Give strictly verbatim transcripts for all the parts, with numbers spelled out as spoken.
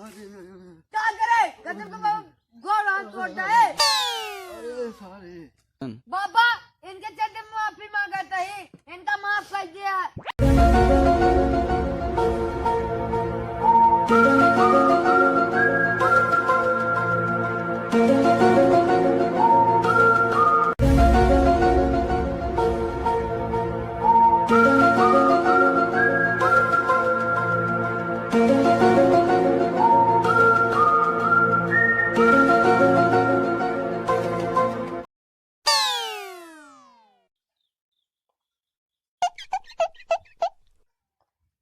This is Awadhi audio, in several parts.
का करे? गजब के बाबा गोड़ हाथ तोड़ दे। अरे सारे। बाबा, इनके चलते माफी मांगत ही, इनका माफ कर दिया।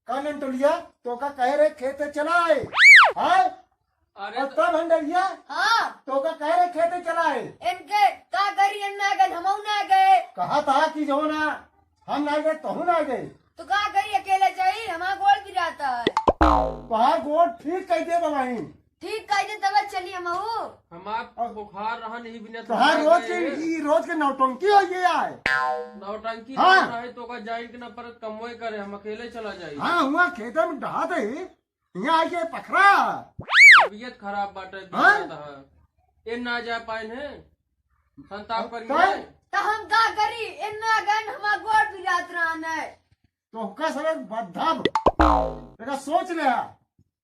का नंटोलिया, तोका कहे रहे खेते चला आए, हाँ? अरे और तो तब भंडरिया, हाँ। तोका कहे रहे खेते चला आए। इनके का करी, इन्ना गए, हमहू ना गए। कहा था कि जो ना, हम ना गए, तहू ना गए। तो का करी, अकेले जाई, हमार गोड़ पिरात है। तोहार गोड़ ठीक कइ दे बबाइन। ठीक कइ दे तब चली हमहू। हमार अब बुखार रहन ही बिना तोहार रोज के, ई रोज के नौटंकी होइ गया है। नौटंकी हाँ। तो रहे तो का जाइन के ना परत कमवे करे, हम अकेले चला जाई। हाँ, हुआ खेते में डहात ही, यहाँ आके पखरा। तबीयत खराब बाटे, हाँ? दिक्कत है। ए ना जा पाइन है, संताप अब करी काहे? है। तो हम का करी, इन्ना गन हमार गोड़ पिरात रहन है। तो का सब एक बद्धा, एका सोच ले।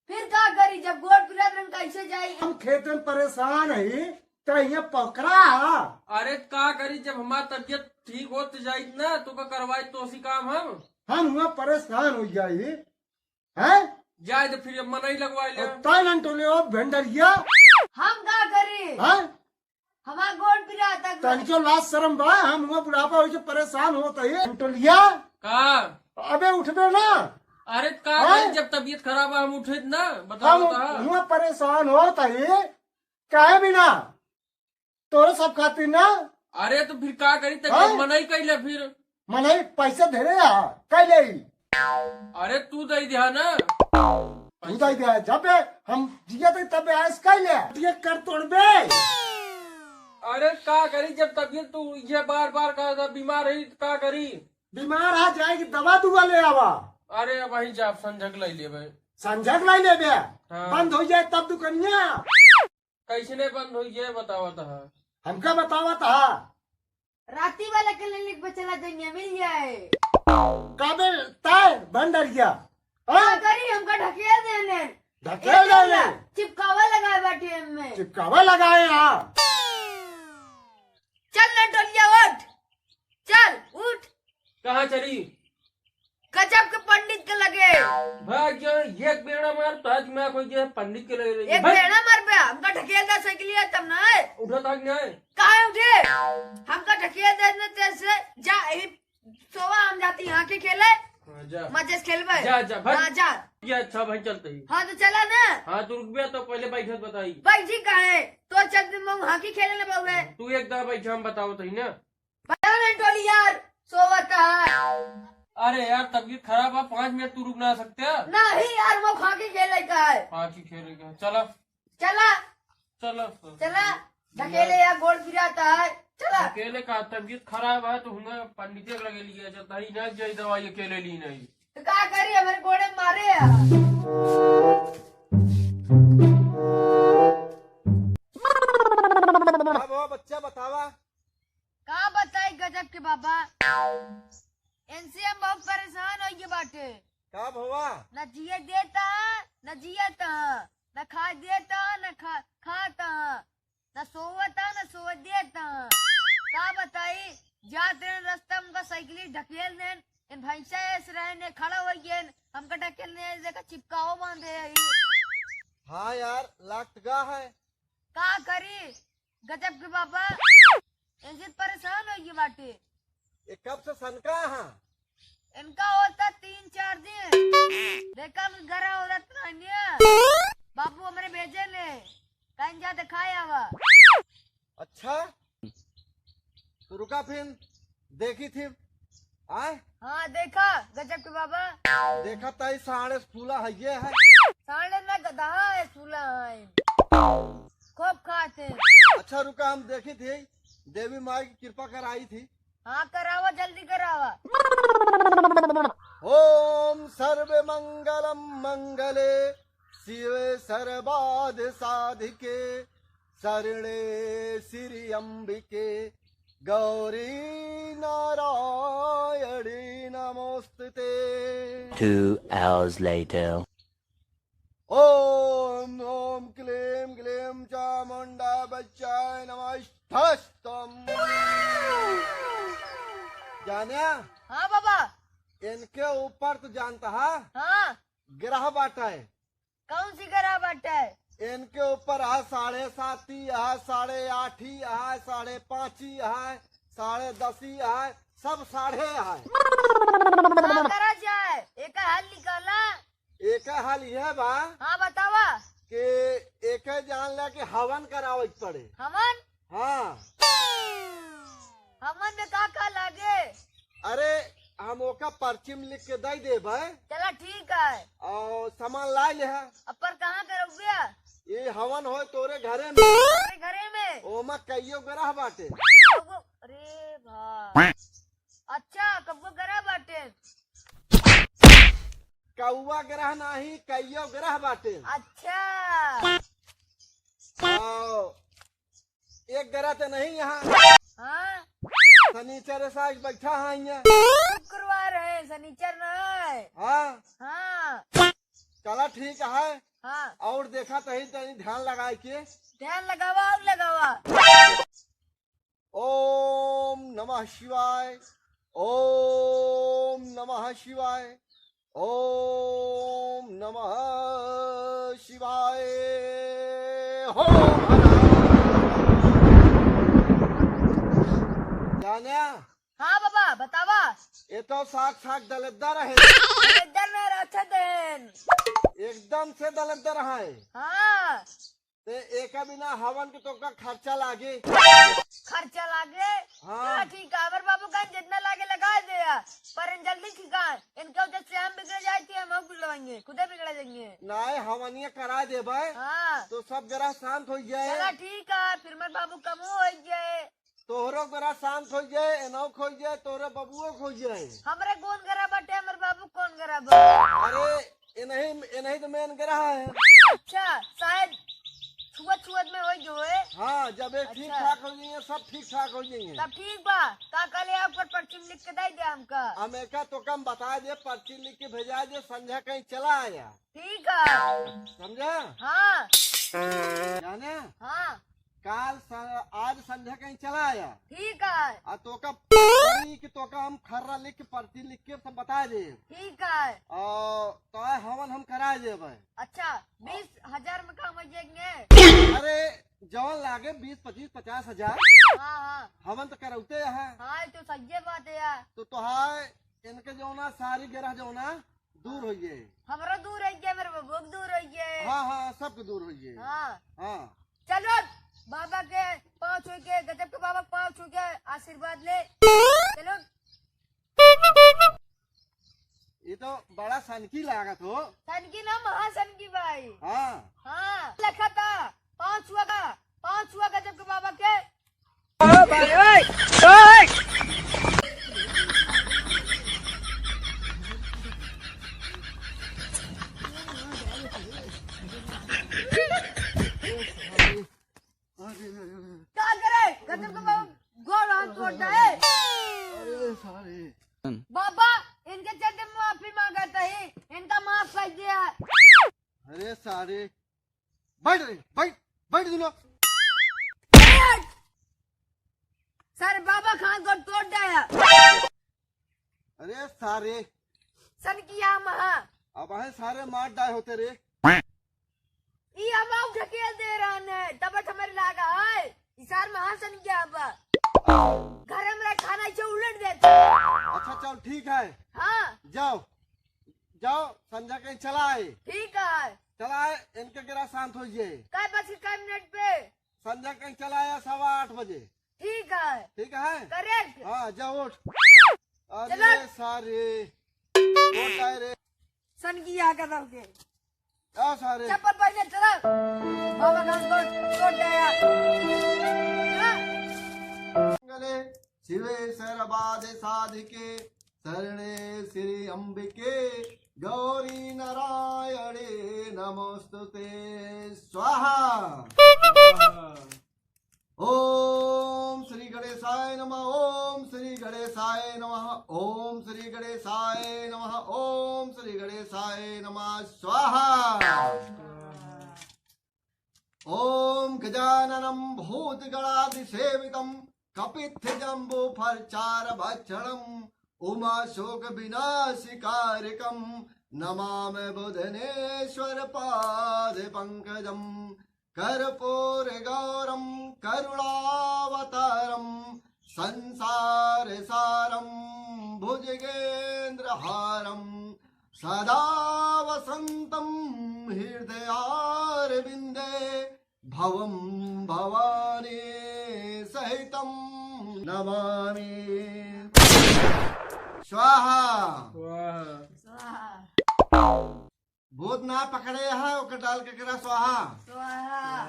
फिर का करी, जब गोड़ पिरात रहन कैसे जाई? हम खेते में परेशान ही, तो यहाँ पकड़ा। अरे का करी, जब हमार तबीयत ठीक होत जाइत ना, तो का करवाई तो सी काम हम? हम हुआ परेशान होइ जाई, हैं? जाए तो फिर मनई लगवाई ले। और ताई नंटोले ओ भेंडरिया। हम का करी? हैं? हमार गोड़ पिरात है। तनिको लाज शरम बा, हम हुआ बुढ़ापा होइ से परेशान होत ही। नंटोलिया। का? अबे उठबे ना। अरे का हैं? करी, जब तबीयत खराब है, हम उठे ना, बताओ हम तो। हुआ परेशान होत ही, काहे बिना? तोरे सब खातिर ना। अरे तो फिर का करी, तब हाँ? मनई कइले फिर। मनई पैसा धरे आ, कइले ही। अरे तू दे दिया ना। तू दे दिया, जब हम जिया थे तब ऐस कइले। ये कर तोड़बे। अरे का करी, जब तबीयत तू ये बार बार का बीमार है तो का करी? बीमार आ जाए कि दवा दुआ ले आवा। अरे अब वहीं जा, संझक लाई लेबे। संझक लाई लेबे? हाँ। बंद होइ जाए तब दुकनिया। कैसने बंद होइ जाए, बतावत हा। हमका बतावत हा। राती वाला clinic पे चला जाइए, मिल जाए। काबे ताय भंडरिया? हाँ? का करी, हमका ढकेल देने। ढकेल ए देने? चिपकावा लगाए बाटे एमे। चिपकावा लगाए हाँ। चल नंटोलिया उठ। चल उठ। कहाँ चली? गजब के पंडित के लगे। भाग जो, एक बेड़ा मार, तो आज मैं कोई जो है पंडित के लगे रही। एक भाग। बेड़ा मार बे, हमका ढकेल दे साइकिलिया तब ना है। उठा ताक ना है। काहे उठे? हमका ढकेल दे न तेरे से, जा, यही सोवा हम जाती हाँकी खेले। हाँ, जा। मजे से खेलबे। जा, जा, भाग। हाँ, जा। ये अच्छा भाई चलते ही। हाँ, तो चला ना। हाँ, तू रुक बे, तो पहले बैठत बताई। बैठी काहे? तो चल दिन में हाँकी खेले ना बहुए। तू एक दफा बैठा, हम बताओ तही ना। बता ना टोली यार, सोवत है। अरे यार, तबीयत खराब है, पाँच मिनट तू रुक ना सकते? नहीं यार, वो हाँकी खेले का है। हाँकी खेले का है, चला। चला। चला। चला। ढकेले यार, गोड़ पिराता है। चला। अकेले का तबीयत खराब है, तो हुआ पंडित के लगे लिए चलता है, ना जाई दवाई अकेले ली नहीं। तो का करी, हमारे गोड़े मारे यार। अब वो बच्चा बतावा। का बताई गजब के बाबा, इनसे हम बहुत परेशान होइ गए बाटे। का भवा? न जिए देता, न जियत, न खाए देता, न खा, खात, न सोवत, न सोए देता। का बताई, जात रहन रास्ता में उनका साइकिल ढकेल देन, इन भैंसा ऐस रहे ने खड़ा होइ गए, हमका ढकेल ने देखा चिपकाओ बांधे है। हाँ यार, लागत गा है। का करी, गजब के बाबा, इनसे परेशान होइ गए बाटे। ये कब से सनका है? इनका होता तीन चार दिन। देखा, हम घर औरत नानिया, बाबू हमरे भेजे ने, कहीं जा दिखाए आवा। अच्छा, तो रुका फिर, देखी थी। आए? हाँ, देखा गजब के बाबा। देखा ताई, साढ़े फूला है ये है। साढ़े ना गधा है, फूला है। खूब खाते हैं। अच्छा रुका, हम देखी थी, देवी माई की कृपा कराई थी। हाँ, करावा, जल्दी करावा। ओम सर्व मंगलम मंगले शिव सर्वाध साधिके शरणे श्री अंबिके गौरी नारायणी नमोस्तुते। Two hours later. ओम ओम क्लीम क्लीम चामुंडा बच्चाय नमस्तस्तम। जान्या? हाँ बाबा। इनके ऊपर तो जानता है? हाँ। ग्रह बाटे। कौन सी ग्रह बाटे? इनके ऊपर है साढ़े साती है, साढ़े आठी है, साढ़े पाँची है, साढ़े दसी है, सब साढ़े है। का करा जाए? एक हल निकाला। एक हल यह बा। हाँ, बतावा। कि एक जान ला कि हवन करावे के पड़े। हवन? हाँ। हवन में का का लागे? अरे, हम ओका पर्ची में लिख के दे देबे। चला, ठीक है। और सामान ला ले है। अब पर कहाँ करौबे? ये हवन होए तोरे घरे में। तोरे घरे में? ओमा कइयो ग्रह बाटे। कब्बो, अरे भाई। अच्छा, कब्बो ग्रह बाटे। कौआ ग्रह नाही, कइयो ग्रह बाटे। अच्छा। आओ, एक ग्रह तो नहीं यहाँ। हाँ। शनिचर से आज बैठा है यहाँ। शुक्रवार है, शनिचर ना है। हाँ। हाँ। चला ठीक है। हाँ। और देखा तही तनी ध्यान लगाए के। ध्यान लगावा और लगावा। ओम नमः शिवाय, ओम नमः शिवाय, ओम नमः शिवाय। हो हर हर। जान्या? हाँ बाबा, बतावा। ये तो साक्षात दलिद्दर है। दलिद्दर ना, राक्षस है। एकदम से दलिद्दर है। हाँ। ते एका बिना हवन के तोका खर्चा लागे। खर्चा लागे? हाँ। चला ठीक है, अमर बाबू का जितना लागे लगा दे, पर इन जल्दी ठीक है, इनके वजह से हम बिगड़ जाए थे, हम बिगड़वाएंगे, खुदे बिगड़ जाएंगे। नाय, हवनिया करा देबे। हाँ। तो सब ग्रह शांत हो जाए। चला ठीक है, फिर अमर बाबू कम हो जाए। तोहरो ग्रह शांत हो जाए, एनौ खो जाए, तोहरे बबुओ खो जाए। हमरे कौन ग्रह बटे, हमर बाबू कौन ग्रह बा? अरे, इनही, इनही तो मेन ग्रह है। अच्छा, शायद छुअत छुअत में होई जो है। हाँ, जब ये अच्छा। ठीक ठाक हो जाइए, सब ठीक ठाक हो जाइए। तब ठीक बा, का कल या ऊपर पर्ची में लिख के दे दे हमका। हम एका तो कम बता दे, पर्ची लिख के भेजा दे, संझा कहीं चला आया। ठीक है। समझा? हाँ। जाने? हाँ। काल स-, आज संझा कहीं चला आया। ठीक है। आ तोका पड़ी कि तोका हम खर्रा लिख के, पर्ची लिख के सब बता दे। ठीक है। और तो हवन हम करा देबे। अच्छा, बीस हजार में काम हो जाएंगे। अरे, जौन लागे बीस, पच्चीस, पचास हजार। हाँ, हाँ। हवन तो करौते हैं। हाँ, ये तो सही बात है यार। तो तोहार इनके जौना सारी ग्रह जौना दूर होइए। हमरो दूर होइए, मेरे बबुआ के दूर होइए। हाँ, हाँ, सबके दूर होइए। हाँ। हाँ। चलो, बाबा के पाँव छू के, गजब के बाबा के पाँव छू के आशीर्वाद ले। चलो। ये तो बड़ा सनकी लागत हो। सनकी ना, महासनकी भाई। हाँ। हाँ। लखा था, पाँव छुआ का, पाँव छुआ गजब के बाबा के। ओ भाई, ओए, ओए। का करे? गजब के बाबा गोड़ हाथ तोड़ दे। अरे सारे। बाबा, इनके चलते माफी मांगत ही, इनका माफ कर दिया। अरे सारे, बैठ रे, बैठ, बैठ दूनो। सारे बाबा खान को तोड़ दिया। अरे सारे। सनकिया महा। अब है सारे मार डाए होते रे। ई हम आउ ढकेल दे रहन है, तब हमारे लागा है। ई सार महा सनकिया बा। घर में रह खाना इसे उलट देते। अच्छा चल ठीक है। हाँ। जाओ, जाओ संझा कहीं चला आए। ठीक है। चला आए, इनके गिरा शांत हो जाए। कै बज के कै मिनट पे? संझा कहीं चला आया सवा आठ बजे। ठीक है। ठीक है? Correct। हाँ, जा उठ। अरे चलो। सारे। उठ आए रे। सनकिया का दब के। आ सारे। चप्पल पहने चला। बाबा का कोट, कोट गया। हाँ। मंगले शिवे सर्वाद साधिके शरणे श्री अंबिके गौरी नारायणी नमोस्तुते स्वाहा। ओम श्री गणेशाय नमः, ओम श्री गणेशाय नमः, ओम श्री गणेशाय नमः, ओम श्री गणेशाय नमः स्वाहा। ओम गजाननं भूतगणादिसेवितं कपित्थजम्बूफलचारुभक्षणं उमाशोकविनाशकारकं नमामि बुधनेश्वरपादपङ्कजं। कर्पूरगौरं करुणावतारं संसारसारं भुजगेन्द्रहारं सदा वसन्तं हृदयारविन्दे भवं भवानी सहितं नमामि। स्वाहा। स्वाहा। स्वाहा। भूत ना पकड़े है, ओके डाल के करा स्वाहा। स्वाहा।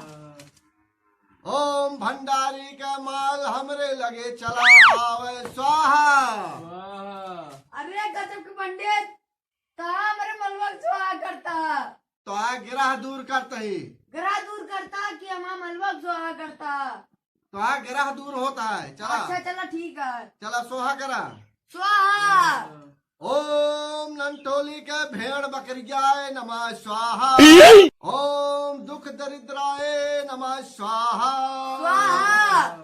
ओम भंडारी का माल हमरे लगे चला आवे स्वाहा। स्वाहा। अरे गजब के पंडित, ता हमरे मलवा के स्वाहा करता। तो आ ग्रह दूर करता ही। ग्रह दूर करता कि हमार मलवा के स्वाहा करता। तो आ ग्रह दूर होता है। चला। अच्छा, चला, ठीक है। चला, स्वाहा करा। स्वाहा। ओम नंटोली के भेड़ बकरियाय नमः स्वाहा। ओम दुख दरिद्राय नमः स्वाहा। स्वाहा।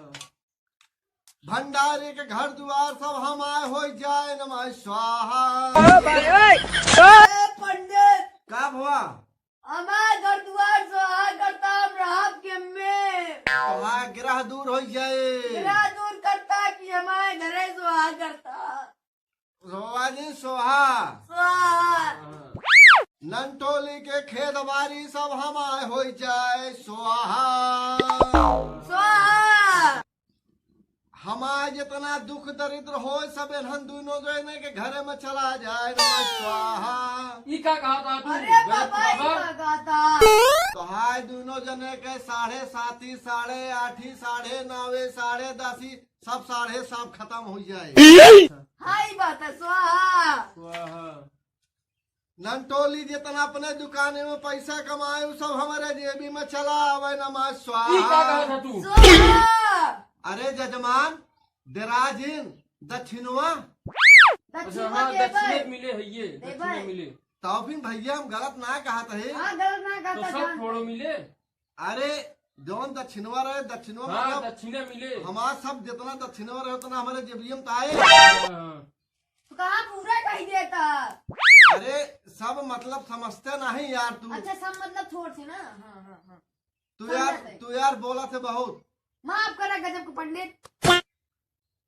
भंडारी के घर दुआर सब हमार हो जाए नमः स्वाहा। ए पंडित, का भवा? हमार घर दुआर स्वाहा करता, हम रहब के में। तोहार ग्रह दूर हो जाए। ग्रह दूर करता कि हमारे घरे स्वाहा करता। स्वाहा जी, स्वाहा। स्वाहा। नंटोली के खेत बारी सब हमार हो जाए स्वाहा। स्वाहा। हमार जितना दुख दरिद्र हो, सब एनहन दुनो जने के घरे में चला जाए नमः स्वाहा। ई का कहा था तू? अरे गलत बाबा, ई बाबा। का कहा था? तोहार दुनो जने के साढ़े साती, साढ़े आठी, साढ़े नवे, साढ़े दसी, सब साढ़े सब खत्म हो जाए। हाँ, ई बात है, स्वाहा। स्वाहा। नंटोली जितना अपने दुकाने में पैसा कमाए, उ सब हमारे जेबी में चला आवे नमः स्वाहा। ई का कहा था तू? स्वाहा। अरे जजमान, डेरा जिन, दक्षिणवा। अच्छा, दक्षिणवा हाँ, देबै। दक्षिणे मिले है ये, देबै। दक्षिणे मिले। तो फिर भैया हम गलत ना कहा था। हाँ, गलत ना कहा तो था, सब जान। थोड़ो मिले। अरे, जौन दक्षिणवा रहे, दक्षिणवा हाँ, मतलब दक्षिणे मिले। हमार सब जितना दक्षिणवा रहे, उतना हमारे जेबियम त आए। हाँ। तो कहाँ पूरा कही देता? अरे, सब मतलब समझते नहीं यार तू। अच्छा, सब मतलब छोड़ से ना। हाँ, हाँ, हाँ। तू समझा यार, ते। तू यार बोला थे बहुत। माफ करा गजब को पंडित।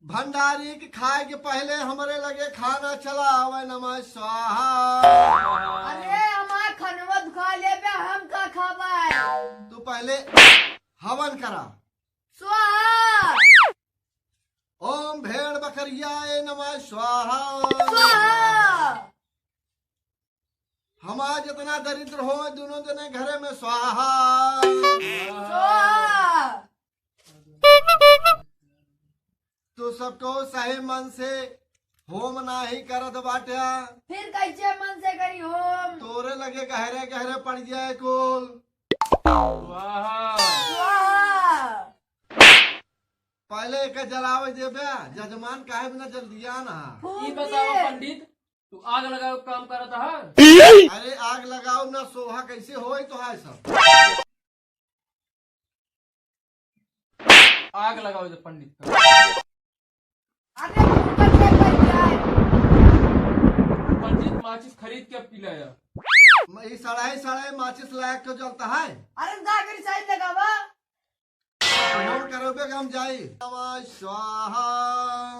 भंडारी के खाए के पहले हमरे लगे खाना चला आवे नमः स्वाहा। अरे हमार खनवा दुखा लेबे, हम का खाबे? तू पहले हवन करा। स्वाहा। ओम भेड़ बकरियाय नमः स्वाहा। स्वाहा। हमार जितना दरिद्र हो, दुनो जने घरे में स्वाहा। स्वाहा। तू सबको सही मन से होम नाही करत बाट्या। फिर कैसे मन से करी होम? तोरे लगे गहरे गहरे पड़ जाए कुल। स्वाहा। स्वाहा। पहले एक जलावे देबे, जजमान काहे बिना जल्दिया ना। फूक ई बताओ दिए। पंडित, तू आग लगावे के काम करत ह? अरे आग लगाओ ना, सोहा कैसे होई तो है सब। आग लगाओ जब पंडित का। अरे तू कर ले कर जाए। पंडित माचिस खरीद के पी लाया। म-, ई सड़ाई सड़ाई माचिस लायक क्यों जलता है? अरे जा कर साइन लगावा। फोन करोगे कि हम जाई? नमः स्वाहा।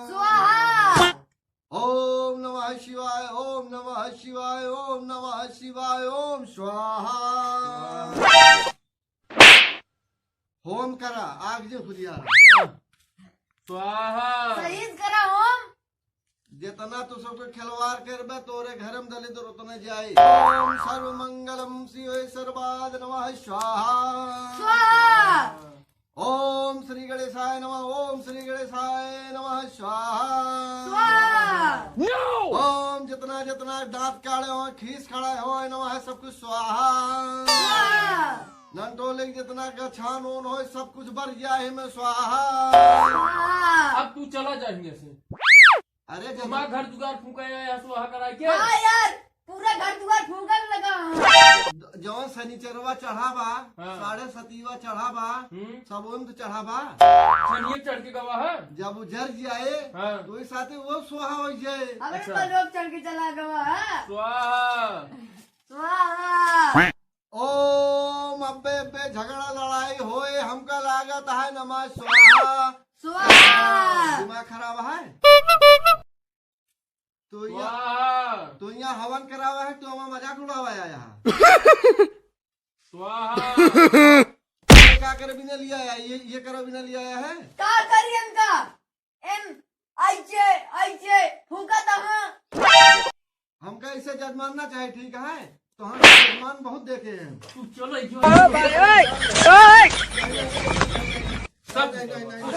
स्वाहा। ओम नमः शिवाय, ओम नमः शिवाय, ओम नमः शिवाय, ओम स्वाहा। होम करा, आग जे खुदिया। स्वाहा। सही से करा होम। जितना तू सबके खिलवाड़ करबे, तोरे घर में दलिद्र उतने जाई। ओम सर्व मंगलम शिवे सर्वाद नमः स्वाहा। स्वाहा। ओम श्री गणेशाय नमः, ओम श्री गणेशाय नमः, स्वाहा। स्वाहा। ओम जितना जितना दांत काढ़े हो, खीस खड़ा हो, नमः सब कुछ स्वाहा। स्वाहा। नंटोले के जितना का छान ओन हो, सब कुछ बर जाए में स्वाहा। स्वाहा। अब तू चला जा हियां से। अरे जब तुम्हारा घर दुआर फूंका है या स्वाहा कराई के? हाँ यार, पूरा घर दुआर फूंकन लगा। जौन शनिचरवा चढ़ा बा, हाँ। साढ़े सतीवा चढ़ा बा, हम्म। सब ओम तो चढ़ा बा। शनिये चढ़ के गवा है? जब वो जर जाए, हाँ। तो वही साथे वो स्वाहा हो जाए। अबे अच्छा। तो लोग चढ़ के चला गवा है। स्वाहा। स्वाहा। ओम अब्बे अब्बे झगड़ा लड़ाई होए, हमका लागत है नमः स्वाहा। स्वाहा। दिमाग खराब है? तो यहाँ, स्वाहा। तो यहाँ हवन करावा है, तो हमारा मजाक उड़ावा आया है। स्वाहा। ये का करे बिना लिया आया, ये, ये करे बिना लिया आया है? का करी इनका? एम, ऐसे, ऐसे फूंका तहाँ। हमका इसे जजमान ना चाहे, ठीक है? तो हम जजमान बहुत देखे हैं। तू चलो, जो सब नहीं, नहीं, नहीं, नहीं।